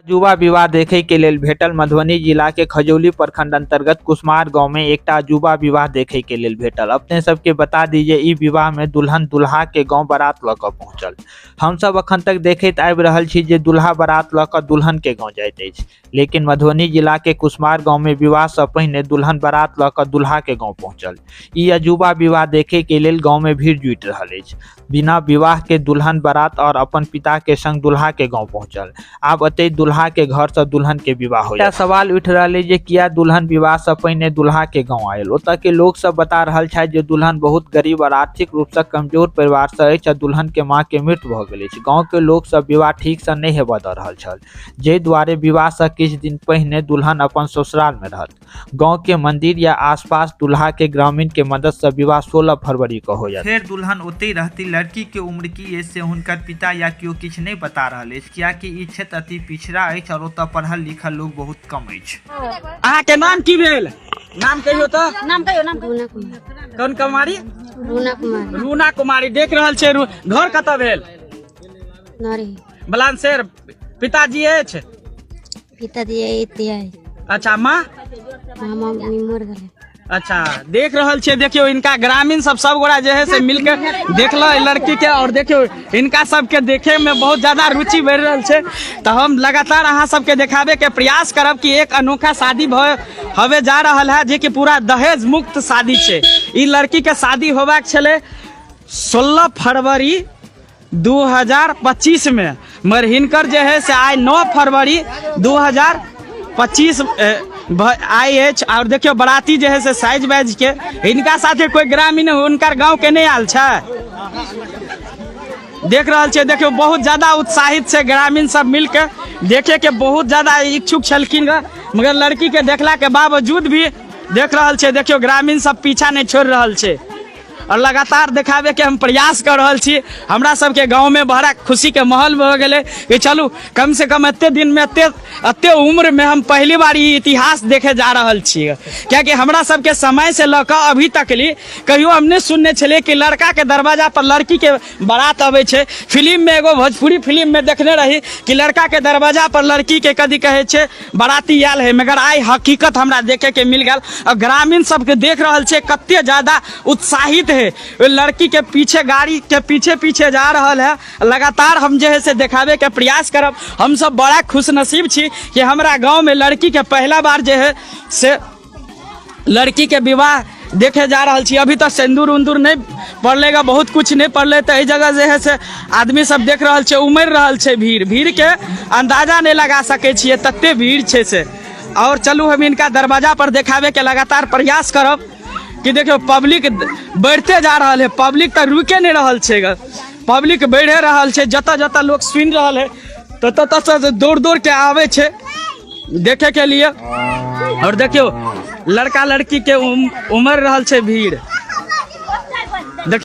अजूबा विवाह देखै के लेल भेटल। मधुबनी जिला के खजौली प्रखंड अंतर्गत कुसमार गांव में एकटा अजूबा विवाह देखै के लेल भेटल। अपने सबके बता दी जे ई विवाह में दुल्हन दुल्हा के गांव बारात ल क पहुंचल। हम सब अखन तक देखैत आबि रहल छी जे दुल्हा बारात ल क दुल्हन के गांव जाइत अछि, लेकिन मधुबनी जिला के कुसमार गांव में विवाह से पहिने दुल्हन बारात ल क दुल्हा के गांव पहुंचल। ई अजूबा विवाह देखे के लेल गांव में भीड़ जुटि रहल अछि। बिना विवाह के दुल्हन बारात और अपन पिता के संग दुल्हा के गांव पहुंचल। आब एतय दुल्हा के घर से दुल्हन के विवाह हो। एकटा सवाल उठि रहल अछि जे किया दुल्हन विवाह से पहिने दुल्हा के गांव आयल। ओतय के लोक सब बता रहल छथि जे दुल्हन बहुत गरीब और आर्थिक रूप से कमजोर परिवार से अछि आ दुल्हन के मां के मृत्यु भ गेल अछि। गांव के लोक सब विवाह ठीक से नहि हेबय द रहल छल, जाहि दुआरे विवाह से किछु दिन पहिने दुल्हन अपन ससुराल मे रहत। गांव के मंदिर या आसपास दुल्हा के ग्रामीण के मदद से विवाह 16 फरवरी के होयत। फेर दुल्हन ओतहि रहती। लड़की के उम्र की अछि से हुनकर पिता या केओ किछु नहि बता रहल अछि, कियाकि ई क्षेत्र अति पिछड़ा अछि और ओतय पढ़ल लिखल लोक बहुत कम अछि। अहाँ के नाम की भेल? नाम कहियो तऽ। नाम कहियो, नाम कहियो। रूना कुमारी। कोन कुमारी? रूना कुमारी। रूना कुमारी। देख रहल छै, घर कतऽ भेल? नरी। बलानशेर। पिताजी अछि? पिताजी एते है। अच्छा, माँ? मामा मर गेलै। अच्छा, देख रहल छियै, देखियौ इनका ग्रामीण सब सब गोरा जे है से मिलके देखल लड़की के, और देखियौ इनका सबके देखे में बहुत ज्यादा रुचि बढ़ि रहल छै। तऽ हम लगातार अहाँ सबके देखाबे के प्रयास करब कि एक अनोखा शादी भऽ हवे जा रहल है, जे कि पूरा दहेज मुक्त शादी छै। ई लड़की के शादी होबाक छलै 16 फरवरी 2025 में, मगर हिनकर जे है से आइ 9 फरवरी 2025 आइ अछि। और देखियौ बराती जे है से साइज बाइज के हिनका साथे कोई ग्रामीण हुनकर गांव के नहि आयल छै। देख रहल छियै, देखियौ बहुत ज्यादा उत्साहित छै ग्रामीण सब मिलके देखे के बहुत ज्यादा इच्छुक छलखिन, मगर लड़की के देखला के बावजूद भी देख रहल छियै, देखियौ ग्रामीण सब पीछा नहि छोड़ि रहल छै और लगातार देखाबे के हम प्रयास कर रहल छी। हमरा सबके गाँव में बड़ा खुशी के माहौल भऽ गेलै कि चलू कम से कम एते दिन में एते एते उम्र में हम पहली बार ई इतिहास देखे जा रहल छी, कियाकि हमरा सबके समय से लऽ कऽ अभी तक ली कहियो हम नहि सुनने छलियै कि लड़का के दरवाजा पर लड़की के बारात अबै छै। फिल्म में एगो भोजपुरी फिल्म में देखने रही कि लड़का के दरवाजा पर लड़की के कदी कहै छै बाराती आयल है, मगर आइ हकीकत हमरा देखे के मिल गेल। और ग्रामीण सबके देख रहल छै कते ज्यादा उत्साहित है, ओहि लड़की के पीछे गाड़ी के पीछे पीछे जा रहल है। लगातार हम जे है से देखाबे के प्रयास करब। हम सब बड़ा खुशनसीब छी कि हमरा गाँव में लड़की के पहला बार जे है से लड़की के विवाह देखे जा रहल छी। अभी तक सिंदूर उन्दूर नहीं पड़लेगा, बहुत कुछ नहीं पड़ले, तऽ एहि जगह जे है से आदमी सब देख रहल छै, उमड़ि रहल छै भीड़, भीड़ के अंदाजा नहीं लगा सकै छियै तते भीड़ छै से। और चलू हम इनका दरवाजा पर देखाबे के लगातार प्रयास करब कि देखियौ पब्लिक बढ़ते जा रहल है, पब्लिक तऽ रुके नहीं रहल छै, पब्लिक बढ़े रहल छै। जतऽ जतऽ लोक सुनि रहल है ततऽ ततऽ दौड़ दौड़ के आबै छै देखे के लिए। और देखियौ लड़का लड़की के उमड़ रहल छै भीड़।